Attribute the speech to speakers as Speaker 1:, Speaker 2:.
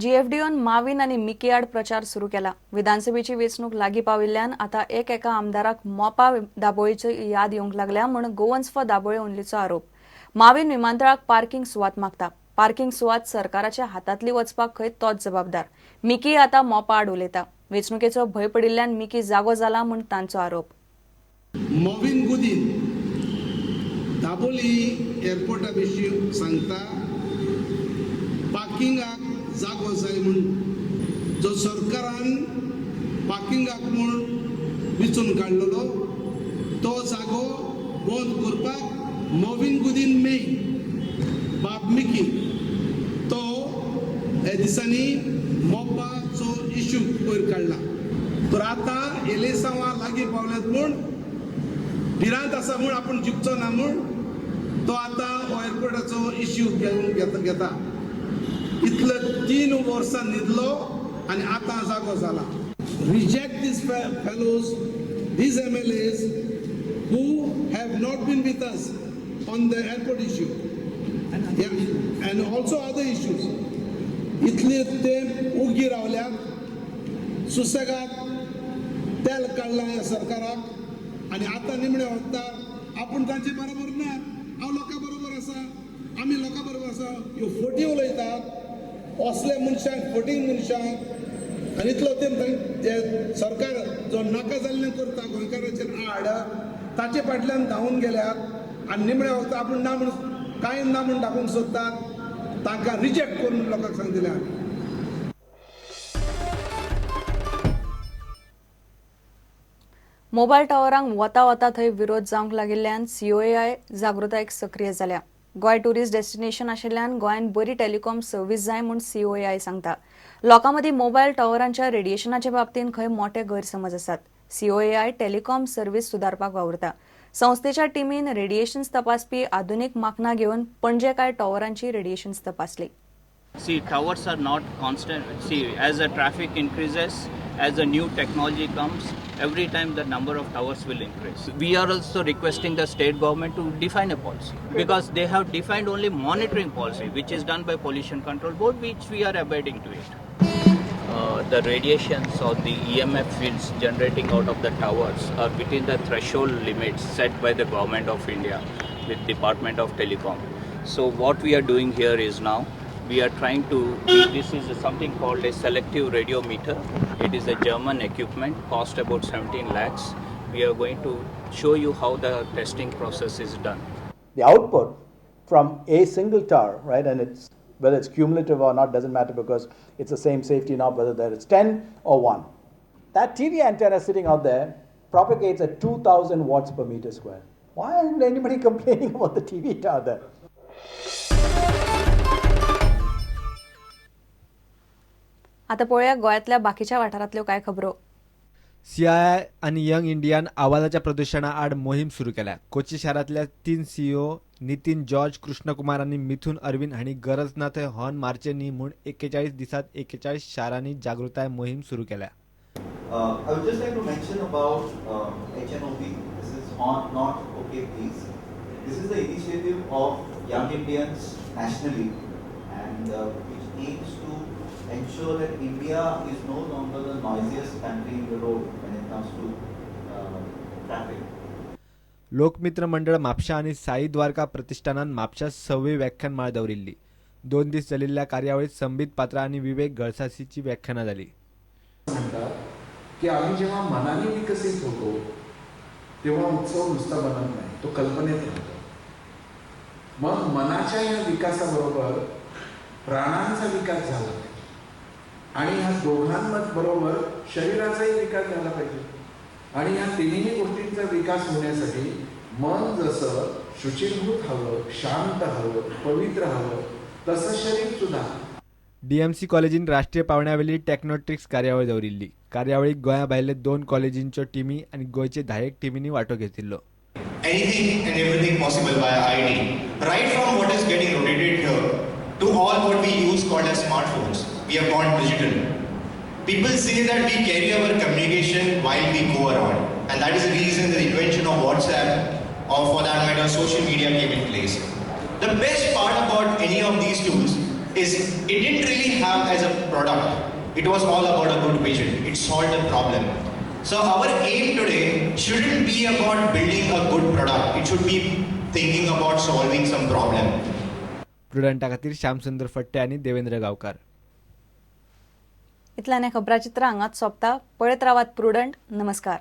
Speaker 1: जीएफडीओन माविन आनी मिकी आड प्रचार सुरू केला. विधानसभेची वेंचणूक लागीं पाविल्ल्यान आतां एक एका आमदाराक मोपा दाबोळीची याद येवंक लागल्या म्हूण गोवन्स फॉर दाबोळे ओनलीचो आरोप. माविन विमानतळाक पार्किंग सुवात मागता. पार्किंग सुवात सरकाराच्या हातांतली वचपाक खंय तोच जबाबदार. मिकी आतां मोपा आड उलयता. वेंचणुकेचो भंय पडिल्ल्यान मिकी जागो जाला म्हूण तांचो आरोप.
Speaker 2: मॉविन गुदीन दाबोली एअरपोर्टा विशीं सांगता, पार्किंगाक जागो जाय म्हूण जो सरकारान पार्किंगाक म्हूण विचून काडलेलो तो जागो बंद करपाक मॉविन गुदीन मेय बाब मिकी तो ह्या दिसांनी मोपाचो इश्यू वयर काडला. तर आतां एलेसांवां लागीं पावल्यात म्हूण भिरांत आसा म्हूण आपूण जिखचो ना म्हूण तो आतां हो एअरपोर्टाचो इश्यू घेवन घेता. इतले 3 वर्सां न्हिदलो आनी आतां जागो जाला. Reject these fellows, these MLAs who have not been with us on the airport issue and also other issues. इतले ते उगी रावल्यात, सुसेगाद तेल काडलां ह्या सरकाराक आनी आतां निमणे वता आपूण तांचे बरोबर ना, हांव लोकां बरोबर आसा, आमी लोकां बरोबर आसा. ह्यो फटी उलयतात असले मनशांक, फटींग मनशांक. आनी इतलो तेंप ते सरकार जो नाका जाल्लें करता गोंयकाराचेर आड, ताचे फाटल्यान धांवून गेल्यात आनी निमणे वखदां आपूण ना म्हूण कांय ना म्हूण दाखोवंक सोदतात. तांकां रिजेक्ट करून लोकांक सांगतले आमी.
Speaker 1: मोबायल टावरांक वता वता थंय विरोध जावंक लागिल्ल्यान सीओएआय जागृतायेक सक्रीय जाल्या. गोंय ट्युरिस्ट डेस्टिनेशन आशिल्ल्यान गोंयांत बरी टेलिकॉम सर्व्हिस जाय म्हूण सीओएआय सांगता. लोकां मदीं मोबायल टावरांच्या रेडिएशनाचे बाबतींत खंय मोटे गैरसमज आसात. सीओएआय टेलिकॉम सर्व्हिस सुदारपाक वावुरता. संस्थेच्या टिमीन रेडिएशन्स तपासपी आधुनीक माकनां घेवन पणजे कांय टावरांची रेडिएशन्स तपासली.
Speaker 3: See, towers are not constant. See, as the traffic increases, as the new technology comes, every time the number of towers will increase. We are also requesting the state government to define a policy, because they have defined only monitoring policy, which is done by Pollution Control Board, which we are abiding to it. The radiations or the EMF fields generating out of the towers are within the threshold limits set by the Government of India with Department of Telecom. So what we are doing here is now we are trying to, this is something called a selective radiometer. It is a German equipment, cost about 17 lakhs. We are going to show you how the testing process is done.
Speaker 4: The output from a single tower, right, and it's whether it's cumulative or not doesn't matter because it's the same safety knob whether there is 10 or 1. That TV antenna sitting out there propagates at 2000 watts per meter square. Why isn't anybody complaining about the TV tower there?
Speaker 1: आता पळोवया गोंयांतल्या बाकीच्या वाठारांतल्यो कांय खबरो.
Speaker 5: CII आनी young इंडियान आवाजाच्या प्रदुशणा आड मोहीम सुरू केल्या. कोची शारांतल्या 3 सीईओ नितीन जॉर्ज, कृष्णकुमार आनी मिथुन अरविंद हांणी गरज ना थंय हॉर्न मारचे न्ही म्हूण 41 दिसांत 41 शारांनी जागृताय मोहीम सुरू केल्या.
Speaker 6: I would just like to mention about HNOP. This is Horn Not Okay Please. This is the initiative of Young Indians nationally, and which aims to ensure that India is no longer the noisiest country in the road when it comes to traffic.
Speaker 5: Lokmitra मंडळ म्हापशा आनी साई द्वारका प्रतिष्ठानान म्हापशा 6वी व्याख्यानमाळ दवरिल्ली. 2 दीस चलिल्ल्या कार्यावळीत संबित पात्रा आनी विवेक गळसासीची व्याख्यानां जाली.
Speaker 7: म्हणतात की आम्ही जेव्हा मनाने विकसित होतो तेव्हा उत्सव नुसता बनत नाही, तो कल्पनेत राहतो. मग मनाच्या या विकासाबरोबर प्राणांचा विकास झाला पाहिजे आणि ह्या दोघांबरोबर शरीराचाही विकास झाला पाहिजे. आणि ह्या तिन्ही गोष्टींचा विकास होण्यासाठी मन जसं शुचिर्भूत हवं, शांत हवं, पवित्र हवं, तसं शरीर सुद्धा.
Speaker 5: डीएमसी कॉलेजीन राष्ट्रीय पावंड्यावेली टेक्नोट्रिक्स कार्यावळ दवरिल्ली. कार्यावळीक गोंया भायले 2 कॉलेजींच्यो टिमी आनी गोंयचे 10 टिमींनी वांटो घेतिल्लो.
Speaker 8: Anything and everything possible by IT. Right from what is getting rotated here to all what we use called as smartphones, we have gone digital. People say that we carry our communication while we go around, and that is the reason the invention of WhatsApp or for that matter social media came in place. The best part about any of these tools is it didn't really have as a product. It was all about a good vision. It solved a problem. So our aim today shouldn't be about building a good product. It should be thinking about solving some problem.
Speaker 5: प्रुडंटा खातीर श्यामसुंदर फट्टे आनी देवेंद्र गांवकार.
Speaker 1: इतल्यान हें खबराचित्र हांगाच सोंपता. पळयत रावात prudent. नमस्कार.